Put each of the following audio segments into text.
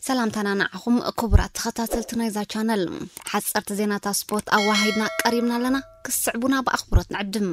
ሰላምታና ንዓኹም ክቡራት ተኸታተልቲ ናይዛ ቻነል። ሓጸርቲ ዜናታት ስፖርት ኣዋሂድና ቀሪብና ኣለና። ክስዕቡና ብኣኽብሮት ንዕድም።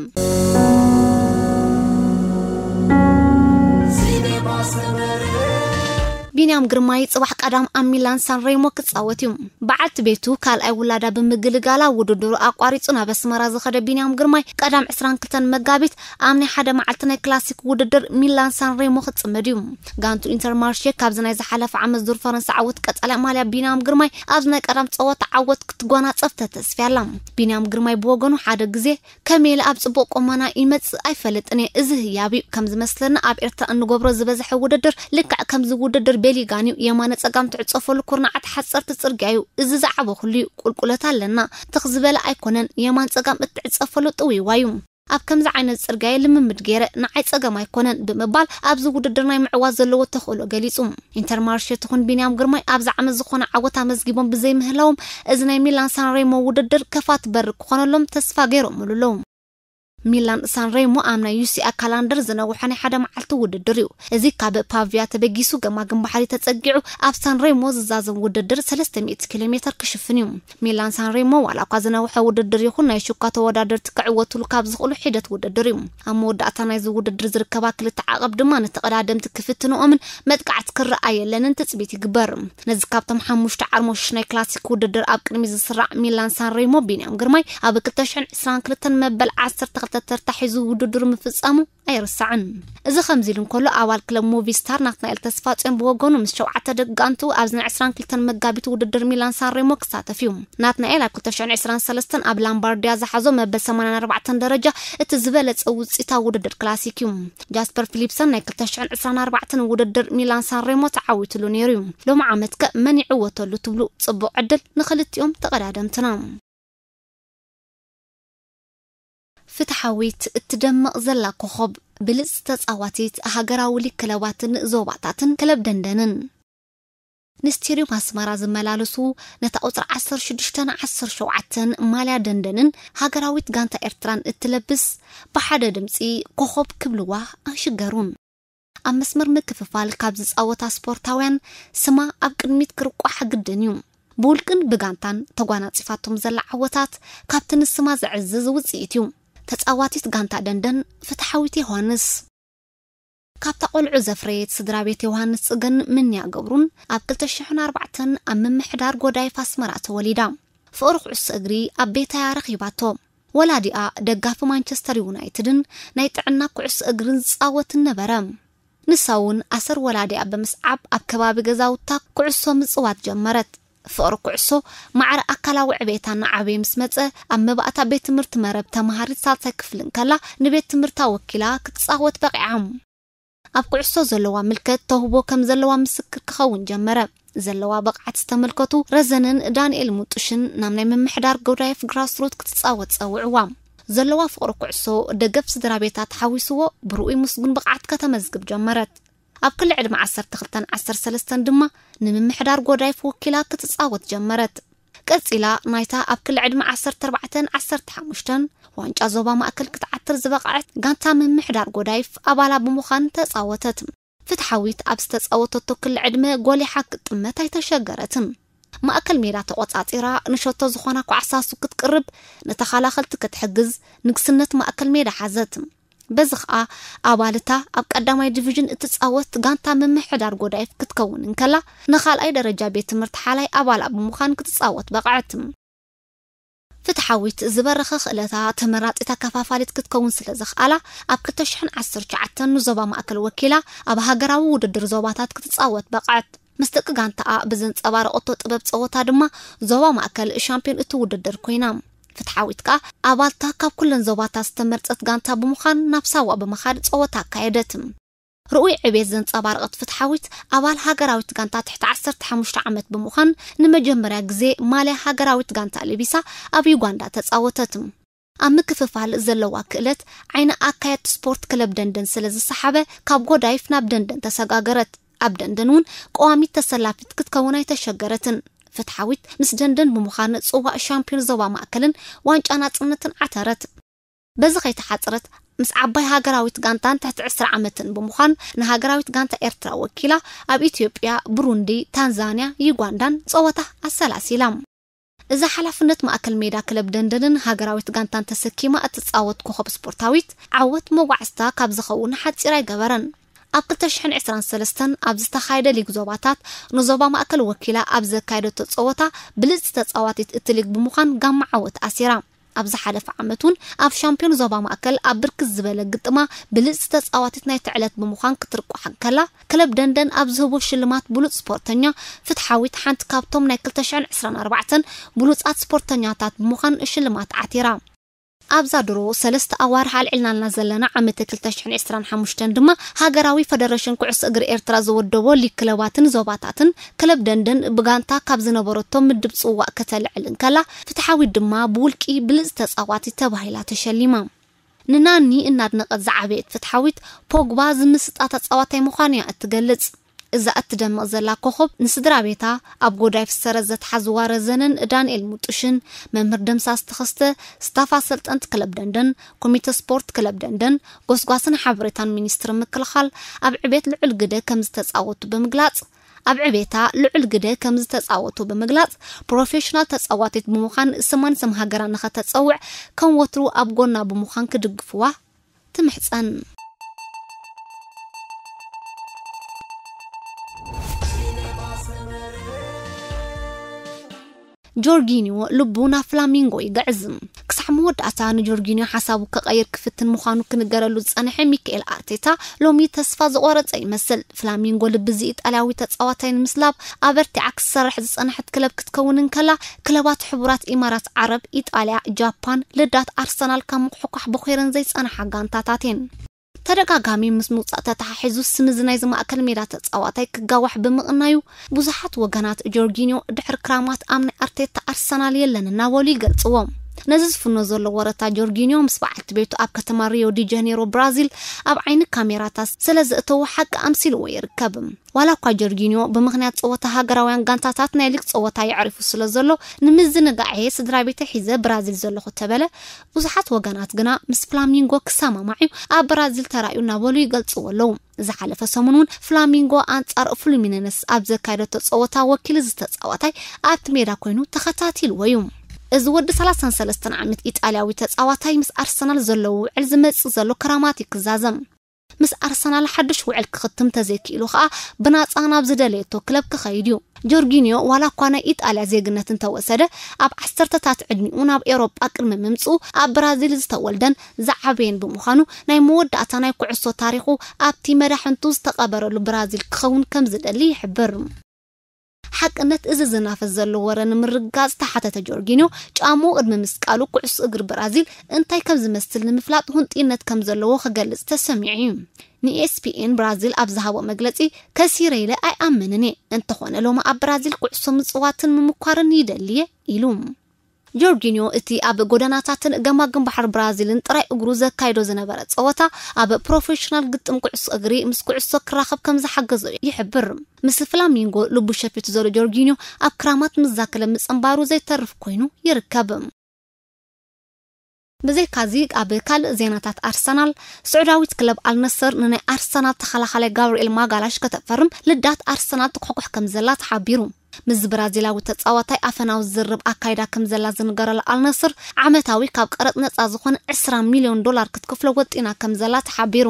ቢንያም ግርማይ ጽባሕ ቀዳም ኣብ ሚላን ሳንሬሞ ክጻወት እዩ። በዓልቲ ቤቱ ካልኣይ ውላዳ ብምግልጋላ ውድድሩ ኣቋሪጹ ናብ ኣስመራ ዝኸደ ቢንያም ግርማይ ቀዳም ዕስራን ክልተን መጋቢት ኣብ ናይ ሓደ መዓልቲ ናይ ክላሲክ ውድድር ሚላን ሳንሬሞ ክጽመድ እዩ። ጋንቱ ኢንተርማርሼ ካብዚ ናይ ዝሓለፈ ዓመት ዙር ፈረንሳ ዓወት ቀጸላ ማልያ ቢንያም ግርማይ ኣብዚ ናይ ቀዳም ጸወታ ዓወት ክትጎናጸፍ ተተስፍያ ኣላ። ቢንያም ግርማይ ብወገኑ ሓደ ግዜ ከመይ ኢለ ኣብ ጽቡቕ ቁመና ይመጽእ ኣይፈልጥን እየ፣ እዚ ህያብ እዩ። ከም ዝመስለኒ ኣብ ኤርትራ እንገብሮ ዝበዝሐ ውድድር ልክዕ ከምዚ ውድድር ቤሊጋን እዩ። የማነ ጸጋም ትዕጸፈሉ ኩርናዓት ሓጸርቲ ጽርግያ እዩ። እዚ ዝዓበኹሉ እዩ። ቁልቁለት ኣለና። ትኽ ዝበለ ኣይኮነን። የማን ጸጋም እትዕጸፈሉ ጥውይዋ እዩ። ኣብ ከምዚ ዓይነት ጽርግያ ልምምድ ገይረ ንዓይ ጸገም ኣይኮነን ብምባል ኣብዚ ውድድር ናይ ምዕዋት ዘለዎ ተኽእሎ ገሊጹ። ኢንተርማርሼ ትኹን ቢንያም ግርማይ ኣብዚ ዓመት ዝኾነ ዓወት ኣመዝጊቦም ብዘይምህላዎም እዚ ናይ ሚላን ሳንሬሞ ውድድር ከፋት በር ክኾነሎም ተስፋ ገይሮምሉ ኣለዉ። ሚላን ሳንሬሞ ኣብ ናይ ዩሲኣ ካላንደር ዝነውሐ ናይ ሓደ መዓልቲ ውድድር እዩ። እዚ ካብ ፓቪያ ተበጊሱ ገማግም ባሕሪ ተጸጊዑ ኣብ ሳንሬሞ ዝዛዘም ውድድር ሰለስተ ሚእቲ ኪሎ ሜተር ክሽፍን እዩ። ሚላን ሳንሬሞ ዋላ እኳ ዝነውሐ ውድድር ይኹን ናይ ሽኳ ተወዳደርቲ ክዕወትሉ ካብ ዝኽእሉ ሒደት ውድድር እዩ። ኣብ መወዳእታ ናይዚ ውድድር ዝርከባ ክልተ ዓቐብ ድማ ንተቐዳደምቲ ክፍትንኦምን መጥቃዕቲ ክረኣየለንን ትጽቢት ይግበር። ነዚ ካብቶም ሓሙሽተ ዓርሞሽ ናይ ክላሲክ ውድድር ኣብ ቅድሚ ዝስራዕ ሚላን ሳንሬሞ ቢንያም ግርማይ ኣብ ክልተ ሽሕን ዕስራን ክልተን መበል ዓሰርተ ክልተ ተርታ ሒዙ ውድድሩ ምፍጻሙ ኣይርሳዕን። እዚ ከምዚ ኢሉ እንከሎ ኣባል ክለብ ሙቪስታር ናትናኤል ተስፋጽዮን ብወገኑ ምስ ሸውዓተ ደቂ ጋንቱ ኣብዚ ናይ ዕስራን ክልተን መጋቢት ውድድር ሚላን ሳንሬሞ ክሳተፍ እዩ። ናትናኤል ኣብ ክልተ ሽሕን ዕስራን ሰለስተን ኣብ ላምባርዲያ ዝሓዞ መበል ሰማንያን ኣርባዕተን ደረጃ እቲ ዝበለጸ ውጽኢታዊ ውድድር ክላሲክ እዩ። ጃስፐር ፊሊፕሰን ናይ ክልተ ሽሕን ዕስራን ኣርባዕተን ውድድር ሚላን ሳንሬሞ ተዓዊትሉ ነይሩ እዩ። ሎሚ ዓመት ከ መን ይዕወተሉ ትብሉ? ጽቡቕ ዕድል ንኽልቲኦም ተቐዳደምትና። ፍትሓዊት እትደምቕ ዘላ ኮኾብ ብልጽቲ ተጻዋቲት ሃገራዊ ሊግ ክለባትን ዞባታትን ክለብ ደንደንን ንስቴድዮም ኣስመራ ዝመላለሱ ነታ ቁጽሪ ዓሰርተ ሽዱሽተን ዓሰርተ ሸውዓተን ማልያ ደንደንን ሃገራዊት ጋንታ ኤርትራን እትለብስ ብሓደ ድምጺ ኮኾብ ክብልዋ ኣይሽገሩን። ኣብ መስመር ምክፍፋል ካብ ዝጻወታ ስፖርታውያን ስማ ኣብ ቅድሚት ክርቋሕ ግድን እዩ። ብውልቅን ብጋንታን ተጓናጺፋቶም ዘላ ዓወታት ካብቲ ንስማ ዘዕዝዝ ውጽኢት እዩ። ተጻዋቲት ጋንታ ደንደን ፍትሓዊት ዮሃንስ። ካብታ ቆልዑ ዘፍረየት ስድራ ቤት ዮሃንስ ጽገን ምንያ ገብሩን ኣብ ክልተ ሽሕን ኣርባዕተን ኣብ ምምሕዳር ጎዳይፍ ኣስመራ ተወሊዳ። ፍቕሪ ኩዕሶ እግሪ ኣብ ቤታያ ረኺባቶ። ወላዲኣ ደጋፊ ማንቸስተር ዩናይትድን ናይ ጥዕና ኩዕሶ እግርን ዝጻወትን ነበረ። ንሳ እውን ኣሰር ወላዲኣ ብምስዓብ ኣብ ከባቢ ገዛውታ ኩዕሶ ምጽዋት ጀመረት። ፍቕሪ ኩዕሶ ማዕረ ኣካላዊ ዕቤታ እናዓበየ ምስ መጸ ኣብ መባእታ ቤት ትምህርቲ መረብ ተምሃሪት ሳልሳይ ክፍሊ እንከላ ንቤት ትምህርታ ወኪላ ክትጻወት በቒዓ። ኣብ ኩዕሶ ዘለዋ ምልከት ተውህቦ ከም ዘለዋ ምስክር ክኸውን ጀመረ። ዘለዋ ብቕዓት ዝተመልከቱ ረዘነን ዳንኤል ሙጡሽን ናብ ናይ ምምሕዳር ጎዳይፍ ግራስሩት ክትጻወት ጸውዕዋ። ዘለዋ ፍቕሪ ኩዕሶ ደገፍ ስድራ ቤታ ተሓዊስዎ ብርኡይ ምስጉን ብቕዓት ከተመዝግብ ጀመረት። ኣብ ክሊ ዕድመ ዓሰርተ ክልተን ዓሰርተ ሰለስተን ድማ ንምምሕዳር ጎዳይፍ ወኪላ ክትጻወት ጀመረት። ቀጺላ ናይታ ኣብ ክሊ ዕድመ ዓሰርተ ኣርባዕተን ዓሰርተ ሓሙሽተን ዋንጫ ዞባ ማእከል ክትዓትር ዝበቕዐት ጋንታ ምምሕዳር ጎዳይፍ ኣባላ ብምዃን ተጻወተት። ፍትሓዊት ኣብ ዝተጻወተቶ ክሊ ዕድመ ጎሊሓ ክትጥመት ኣይተሸገረትን። ማእከል ሜዳ ተቖጻጺራ ንሸቶ ዝኾና ኳዕሳሱ ክትቅርብ፣ ንተኸላኸልቲ ክትሕግዝ ንግስነት ማእከል ሜዳ ሓዘት። በዚ ኸኣ ኣባልታ ኣብ ቀዳማይ ዲቪዥን እትጻወት ጋንታ ምምሕዳር ጎዳይፍ ክትከውን እንከላ፣ ንኻልኣይ ደረጃ ቤት ትምህርቲ ሓላይ ኣባላ ብምዃን ክትጻወት በቕዐት። ፍትሓዊት ዝበረኸ ክእለታ ተመራጺት ኣከፋፋሊት ክትከውን ስለ ዘኽኣላ፣ ኣብ ክልተ ሽሕን ዓሰርተ ትሽዓተን ንዞባ ማእከል ወኪላ ኣብ ሃገራዊ ውድድር ዞባታት ክትጻወት በቕዐት። ምስ ደቂ ጋንታኣ ብዘንጸባረቐቶ ጥበብ ጸወታ ድማ ዞባ ማእከል ሻምፒዮን እቲ ውድድር ኮይና። ፍትሓዊት ከኣ ኣባልታ ካብ ኩለን ዞባታት ዝተመርጸት ጋንታ ብምዃን ናብ ሳዋ ብምኻድ ጸወታ ኣካየደት። ርኡይ ዕቤት ዘንጸባረቐት ፍትሓዊት ኣባል ሃገራዊት ጋንታ ትሕቲ ዓሰርተ ሓሙሽተ ዓመት ብምዃን ንመጀመርያ ግዜ ማልያ ሃገራዊት ጋንታ ለቢሳ ኣብ ዩጋንዳ ተጻወተት። ኣብ ምክፍፋል ዘለዋ ክእለት ዓይኒ ኣካየድቲ ስፖርት ክለብ ደንደን ስለ ዝሰሓበ ካብ ጎዳይፍ ናብ ደንደን ተሰጋገረት። ኣብ ደንደን እውን ቀዋሚት ተሰላፊት ክትከውን ኣይተሸገረትን። ፍትሓዊት ምስ ደንደን ብምዃን ጽዋእ ሻምፒዮን ዞባ ማእከልን ዋንጫ ናጽነትን ዓተረት። በዚ ከይተሓጽረት ምስ ዓባይ ሃገራዊት ጋንታን ትሕቲ ዕስራ ዓመትን ብምዃን ንሃገራዊት ጋንታ ኤርትራ ወኪላ ኣብ ኢትዮጵያ፣ ብሩንዲ፣ ታንዛንያ፣ ዩጋንዳን ጸወታ ኣሰላሲላ። እዛ ሓላፍነት ማእከል ሜዳ ክለብ ደንደንን ሃገራዊት ጋንታን ተሰኪማ እትጻወት ኮኸብ ስፖርታዊት፣ ዓወት መጓዕዝታ ካብ ዝኸውን ሓጺር ኣይገበረን። ኣብ ክልተ ሽሕን ዕስራን ሰለስተን ኣብ ዝተኻየደ ሊግ ዞባታት ንዞባ ማእከል ወኪላ ኣብ ዘካየደቶ ጸወታ ብልጽቲ ተጻዋቲት እቲ ሊግ ብምዃን ጋማ ዓወት ኣሲራ። ኣብ ዝሓለፈ ዓመት እውን ኣብ ሻምፒዮን ዞባ ማእከል ኣብ ብርክት ዝበለ ግጥማ ብልጽቲ ተጻዋቲት ናይቲ ዕለት ብምዃን ክትርቋሕ እንከላ፣ ክለብ ደንደን ኣብ ዝህቦ ሽልማት ብሉጽ ስፖርተኛ ፍትሓዊት ሓንቲ ካብቶም ናይ ክልተ ሽሕን ዕስራን ኣርባዕተን ብሉጻት ስፖርተኛታት ብምዃን ሽልማት ዓቲራ። ኣብዛ ድሮ ሰለስተ ኣዋርሕ ኣልዒልናልና ዘለና ዓመተ ክልተ ሽሕን ዕስራን ሓሙሽተን ድማ ሃገራዊ ፈደረሽን ኩዕሶ እግሪ ኤርትራ ዝወደቦ ሊግ ክለባትን ዞባታትን ክለብ ደንደን ብጋንታ ካብ ዝነበረቶ ምድብ ጽዋእ ከተልዕል እንከላ፣ ፍትሓዊት ድማ ብውልቂ ብልጽቲ ተጻዋቲት ተባሂላ ተሸሊማ። ንናኒ እናድነቐት ዝዓበየት ፍትሓዊት፣ ፖግባ ዝምስጣ ተጻዋታይ ምዃኑ እያ እትገልጽ። እዛ እትደምቕ ዘላ ኮኸብ ንስድራ ቤታ፣ ኣብ ጎዳይፍ ሰረት ዘትሓዝዋ ረዘነን ዳንኤል ሙጡሽን፣ መምህር ደምሳስ ተኸስተ፣ ስታፍ ኣሰልጠንቲ ክለብ ደንደን፣ ኮሚተ ስፖርት ክለብ ደንደን፣ ጎስጓስን ሓበሬታን ሚኒስትሪ ምክልኻል ኣብ ዕቤት ልዑል ግደ ከም ዝተጻወቱ ብምግላጽ፣ ኣብ ዕቤታ ልዑል ግደ ከም ዝተጻወቱ ብምግላጽ፣ ፕሮፌሽናል ተጻዋቲት ብምዃን ስማን ስም ሃገራ ንኸተጸውዕ ከም ወትሩ ኣብ ጎና ብምዃን ክድግፍዋ ትምሕጸን። ጆርጊኒዮ ልቡ ናብ ፍላሚንጎ ይግዕዝ። ክሳዕ መወዳእታ ንጆርጊኒዮ ሓሳቡ ክቐይር ክፍትን ምዃኑ ክንገረሉ ዝጸንሐ ሚካኤል ኣርቴታ ሎሚ ተስፋ ዝቖረጸ ይመስል። ፍላሚንጎ ልቢ እዚ ኢጣልያዊ ተጻዋታይ ንምስላብ ኣበርቲዓ ክትሰርሕ ዝጸንሐት ክለብ ክትከውን እንከላ፣ ክለባት ሕቡራት ኢማራት ዓረብ፣ ኢጣልያ፣ ጃፓን፣ ልዳት ኣርሰናል ካብ ምኩሕኳሕ ብኾይረን ዘይጸንሓ ጋንታታት እየን። ተደጋጋሚ ምስ ምውጻእ ተተሓሒዙ ስም እዚ ናይዚ ማእከል ሜዳ ተጻዋታይ ክጋዋሕ ብምቕናዩ፣ ብዙሓት ወገናት ጆርጊኒዮ ድሕሪ ክራማት ኣብ ናይ ኣርቴታ ኣርሰናል የለን እናበሉ ይገልጽዎ። ነዚ ዝፍኖ ዘሎ ወረታ ጆርጊኒዮ ምስ በዓልቲ ቤቱ ኣብ ከተማ ሪዮ ዲ ጀኔሮ ብራዚል ኣብ ዓይኒ ካሜራታት ስለ ዘእተዎ ሓቂ ኣምሲልዎ ይርከብ። ዋላ እኳ ጆርጊኒዮ ብምኽንያት ጸወታ ሃገራውያን ጋንታታት ናይ ሊግ ጸወታ የዕሪፉ ስለ ዘሎ ንምዝንጋዕ እየ ስድራ ቤተይ ሒዘ ብራዚል ዘለኹ ተበለ፣ ብዙሓት ወገናት ግና ምስ ፍላሚንጎ ክሰማማዕ እዩ ኣብ ብራዚል ተራእዩ እናበሉ ይገልጽዎ ኣለዉ። ዝሓለፈ ሰሙን እውን ፍላሚንጎ ኣንጻር ፍሉሚነነስ ኣብ ዘካየደቶ ጸወታ ወኪል እዚ ተጻዋታይ ኣብቲ ሜዳ ኮይኑ ተኸታቲልዎ እዩ። እዚ ወዲ ሰላሳን ሰለስተን ዓመት ኢጣልያዊ ተጻዋታይ ምስ ኣርሰናል ዘለዎ ውዕል ዝመጽእ ዘሎ ክራማት እዩ ክዛዘም። ምስ ኣርሰናል ሓድሽ ውዕል ክኽትም ተዘይክኢሉ ኸኣ ብናጻ ናብ ዝደለየቶ ክለብ ክኸይድ እዩ። ጆርጊኒዮ ዋላ እኳ ናይ ኢጣልያ ዜግነት እንተወሰደ፣ ኣብ ዓሰርተታት ዕድሚኡ ናብ ኤውሮጳ ቅድሚ ምምጽኡ ኣብ ብራዚል ዝተወልደን ዝዓበየን ብምዃኑ፣ ናይ መወዳእታ ናይ ኩዕሶ ታሪኹ ኣብቲ መዳሕንቱ ዝተቐበረሉ ብራዚል ክኸውን ከም ዝደሊ ይሕብር። ሓቅነት እዚ ዝናፈስ ዘሎ ወረ ንምርግጋጽ ዝተሓተተ ጆርጊኒዮ፣ ጫምኡ ቅድሚ ምስቃሉ ኩዕሶ እግሪ ብራዚል እንታይ ከም ዝመስል ንምፍላጥ ህንጡይነት ከም ዘለዎ ክገልጽ ተሰሚዑ እዩ። ንኤስፒኤን ብራዚል ኣብ ዝሃቦ መግለጺ፣ "ከሲረ ኢለ ኣይኣምንን እየ፣ እንተኾነ ሎሚ ኣብ ብራዚል ኩዕሶ ምጽዋትን ምምኳርን ይደሊ እየ" ኢሉ። ጆርጊኒዮ እቲ ኣብ ጎደናታትን ገማግም ባሕሪ ብራዚልን ጥራይ እግሩ ዘካይዶ ዝነበረ ጸወታ፣ ኣብ ፕሮፌሽናል ግጥም ኩዕሶ እግሪ ምስ ኩዕሶ ክራኸብ ከም ዝሓገዞ ይሕብር። ምስ ፍላሚንጎ ልቡ ሸፊቱ ዘሎ ጆርጊኒዮ፣ ኣብ ክራማት ምስዛ ክለብ ምጽንባሩ ዘይተርፍ ኮይኑ ይርከብ። ብዘይካዚ፣ ኣብ ካልእ ዜናታት ኣርሰናል፣ ስዑዳዊት ክለብ ኣልነስር ንናይ ኣርሰናል ተኸላኻላይ ጋብርኤል ማጋላሽ ከተፈርም ልዳት ኣርሰናል ትኳሕኳሕ ከም ዘላ ተሓቢሩ። ምስ ብራዚላዊ ተጻዋታይ ኣፈናዊ ዝርርብ ኣካይዳ ከም ዘላ ዝንገረላ ኣልነስር፣ ዓመታዊ ካብ ቀረጽ ነጻ ዝኾነ ዕስራ ሚልዮን ዶላር ክትከፍሎ ወጢና ከም ዘላ ተሓቢሩ።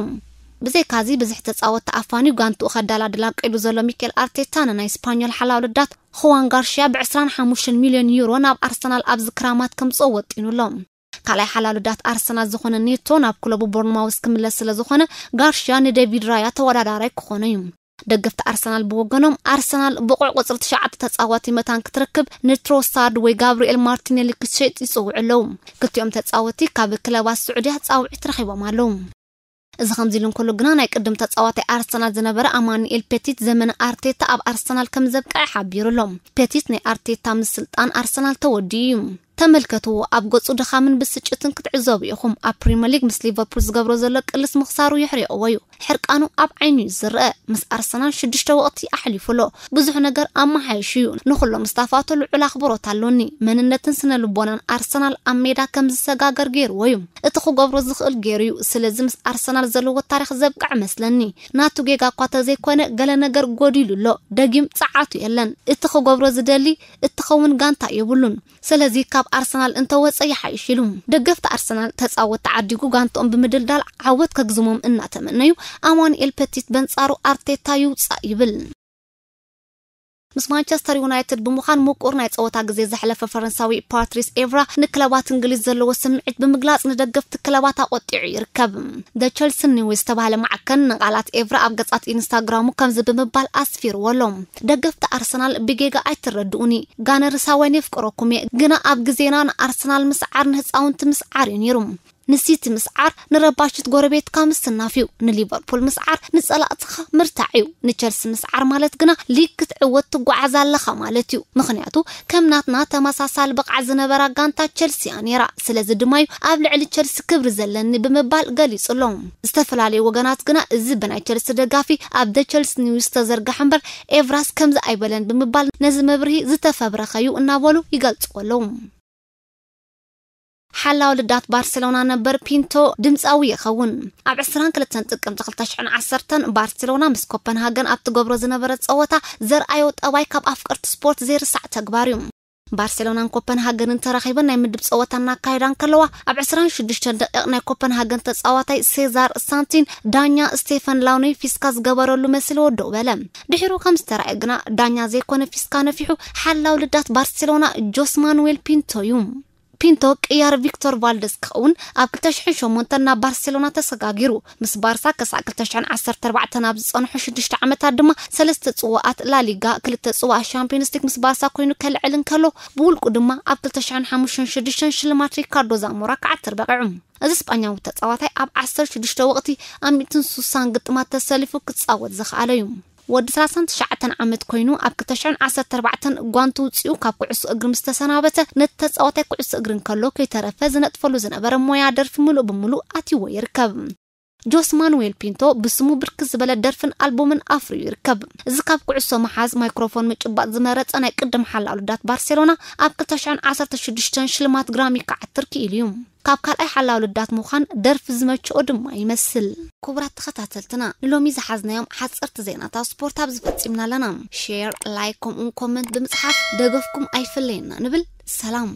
ብዘይካዚ፣ ብዙሕ ተጻወትቲ ኣፋንዩ ጋንትኡ ከደላድል ኣቂዱ ዘሎ ሚኬል ኣርቴታ፣ ንናይ ስፓኞል ሓላው ልዳት ኹዋን ጋርሽያ ብ ዕስራን ሓሙሽተን ሚልዮን ዩሮ ናብ ኣርሰናል ኣብዚ ክራማት ከምጽኦ ወጢኑ ኣሎ። ካልኣይ ሓላው ልዳት ኣርሰናል ዝኾነ ኔቶ ናብ ክለቡ ቦርንማውዝ ክምለስ ስለ ዝኾነ፣ ጋርሽያ ንዴቪድ ራያ ተወዳዳራይ ክኾኖ እዩ። ደገፍቲ ኣርሰናል ብወገኖም፣ ኣርሰናል ብቑዕ ቁጽሪ ትሽዓተ ተጻዋቲ መታን ክትረክብ ንትሮሳርድ ወይ ጋብሪኤል ማርቲኔሊ ክትሸጥ ይጽውዑ ኣለዉ። ክልቲኦም ተጻወቲ ካብ ክለባት ስዑድያ ጻውዒት ረኺቦም ኣለዉ። እዚ ከምዚ ኢሉ እንከሎ ግና፣ ናይ ቅድም ተጻዋታይ ኣርሰናል ዝነበረ ኣማኑኤል ፔቲት ዘመነ ኣርቴታ ኣብ ኣርሰናል ከም ዘብቅዐ ሓቢሩ ኣሎ። ፔቲት ናይ ኣርቴታ ምስልጣን ኣርሰናል ተወዲኡ እዩ። ተመልከትዎ፣ ኣብ ገጹ ድኻምን ብስጭትን ክትዕዘቡ ኢኹም። ኣብ ፕሪምየር ሊግ ምስ ሊቨርፑል ዝገብሮ ዘሎ ቅልስ ምኽሳሩ የሕርቕዎ እዩ። ሕርቃኑ ኣብ ዓይኑ እዩ ዝረአ። ምስ ኣርሰናል ሽዱሽተ ወቕቲ ኣሕሊፉ ኣሎ። ብዙሕ ነገር ኣመሓይሹ እዩ። ንኹሎም ስታፋቱ ልዑል ኣኽብሮት ኣሎኒ። መንነትን ስነ ልቦናን ኣርሰናል ኣብ ሜዳ ከም ዝሰጋገር ገይርዎ እዩ። እቲ ክገብሮ ዝኽእል ገይሩ እዩ። ስለዚ ምስ ኣርሰናል ዘለዎ ታሪኽ ዘብቅዕ መስለኒ። ናቱ ጌጋ እኳ ተዘይኮነ፣ ገለ ነገር ጎዲሉ ኣሎ። ደጊም ጸዓቱ የለን። እቲ ክገብሮ ዝደሊ እትኸውን ጋንታ የብሉን። ስለዚ ካብ ኣርሰናል እንተወጸ ይሓይሽ ኢሉ። ደገፍቲ ኣርሰናል ተጻወት ተዓዲጉ ጋንትኦም ብምድልዳል ዓወት ከግዝሞም እናተመነዩ፣ ኣማኑኤል ፐቲት በንጻሩ ኣርቴታ ይውጻእ ይብል። ምስ ማንቸስተር ዩናይትድ ብምዃን ምቁር ናይ ጸወታ ግዜ ዘሕለፈ ፈረንሳዊ ፓትሪስ ኤቭራ ንክለባት እንግሊዝ ዘለዎ ስምዒት ብምግላጽ ንደገፍቲ ክለባት ኣቖጢዑ ይርከብ። ደ ቸልሲ ኒውስ ዝተባህለ ማዕከን ንቓላት ኤቭራ ኣብ ገጻት ኢንስታግራሙ ከምዚ ብምባል ኣስፊርዎ ኣሎ። ደገፍቲ ኣርሰናል ብጌጋ ኣይትረድኡኒ። ጋነርስ ሃዋይን የፍቅረኩም እየ፣ ግና ኣብ ግዜና ንኣርሰናል ምስዓር ንህፃውንቲ ምስዓር እዩ ነይሩ። ንሲቲ ምስዓር ንረባሽት ጎረቤትካ ምስናፍ እዩ። ንሊቨርፑል ምስዓር ንጸላእትኻ ምርታዕ እዩ። ንቸልሲ ምስዓር ማለት ግና ሊግ ክትዕወት ትጓዓዝ ኣለኻ ማለት እዩ። ምኽንያቱ ከም ናትና ተመሳሳሊ ብቕዓት ዝነበራ ጋንታ ቸልሲ እያ ነይራ። ስለዚ ድማ እዩ ኣብ ልዕሊ ቸልሲ ክብሪ ዘለኒ ብምባል ገሊጹ ኣሎ። ዝተፈላለዩ ወገናት ግና እዚ ብናይ ቸልሲ ደጋፊ ኣብ ደ ቸልሲ ኒውስ ዝተዘርግሐ እምበር ኤቭራስ ከምዚ ኣይበለን ብምባል ነዚ መብርሂ ዝተፈብረኸ እዩ እናበሉ ይገልጽዎ ኣለዉ። ሓላው ልዳት ባርሴሎና ነበር ፒንቶ ድምፃዊ ይኸውን። ኣብ ዕስራን ክልተን ጥቅምቲ ክልተ ሽሕን ዓሰርተን ባርሴሎና ምስ ኮፐንሃገን ኣብ ትገብሮ ዝነበረ ፀወታ ዘርኣዮ ጠባይ ካብ ኣፍቀርቲ ስፖርት ዘይርሳዕ ተግባር እዩ። ባርሴሎናን ኮፐንሃገንን ተራኺበን ናይ ምድብ ፀወታ እናካየዳ እንከለዋ፣ ኣብ ዕስራን ሽዱሽተን ደቂቕ ናይ ኮፐንሃገን ተፃዋታይ ሴዛር ሳንቲን ዳኛ ስቴፈን ላውኔ ፊስካ ዝገበረሉ መሲልዎ ደው በለ። ድሒሩ ከም ዝተራእየ ግና ዳኛ ዘይኮነ ፊስካ ነፊሑ ሓላው ልዳት ባርሴሎና ጆስ ማኑዌል ፒንቶ እዩ። ፒንቶ ቅያር ቪክቶር ቫልደስ ክኸውን ኣብ ክልተ ሽሕን ሸሞንተን ናብ ባርሴሎና ተሰጋጊሩ። ምስ ባርሳ ክሳዕ ክልተ ሽሕን ዓሰርተ ኣርባዕተን ኣብ ዝጸንሑ ሽዱሽተ ዓመታት ድማ ሰለስተ ጽዋኣት ላሊጋ፣ ክልተ ጽዋኣት ሻምፒዮንስ ሊግ ምስ ባርሳ ኮይኑ ከልዕል እንከሎ፣ ብውልቁ ድማ ኣብ ክልተ ሽሕን ሓሙሽተን ሽዱሽተን ሽልማት ሪካርዶ ዛሞራ ክዓትር በቒዑ። እዚ ስጳኛዊ ተጻዋታይ ኣብ ዓሰርተ ሽዱሽተ ወቕቲ ኣብ ሚእትን ስሳን ግጥማት ተሰሊፉ ክጻወት ዝኸኣለ እዩ። ወዲ ሰላሳን ትሽዓተን ዓመት ኮይኑ ኣብ ክልተ ሽሕን ዓሰርተ ኣርባዕተን ጓንቱ ውጺኡ ካብ ኩዕሶ እግሪ ምስ ተሰናበተ፣ ነቲ ተጻዋታይ ኩዕሶ እግሪ እንከሎ ከይተረፈ ዝነጥፈሉ ዝነበረ ሞያ ደርፊ ምሉእ ብምሉእ ኣትይዎ ይርከብ። ጆስ ማኑዌል ፒንቶ ብስሙ ብርክት ዝበለ ደርፍን ኣልቡምን ኣፍርዩ ይርከብ። እዚ ካብ ኩዕሶ ምሓዝ ማይክሮፎን ምጭባጥ ዝመረጸ ናይ ቅድም ሓላው ልዳት ባርሴሎና ኣብ ክልተ ሽሕን ዓሰርተ ሽዱሽተን ሽልማት ግራሚ ክዓትር ክኢሉ እዩ። ካብ ካልኣይ ሓላው ልዳት ምዃን ደርፊ ዝመችኦ ድማ ይመስል። ክቡራት ተኸታተልትና፣ ንሎሚ ዝሓዝናዮም ሓጸርቲ ዜናታት ስፖርት ኣብዚ ፈጺምና ኣለና። ሼር፣ ላይክ ከምኡውን ኮመንት ብምጽሓፍ ደገፍኩም ኣይፍለየና ንብል። ሰላም።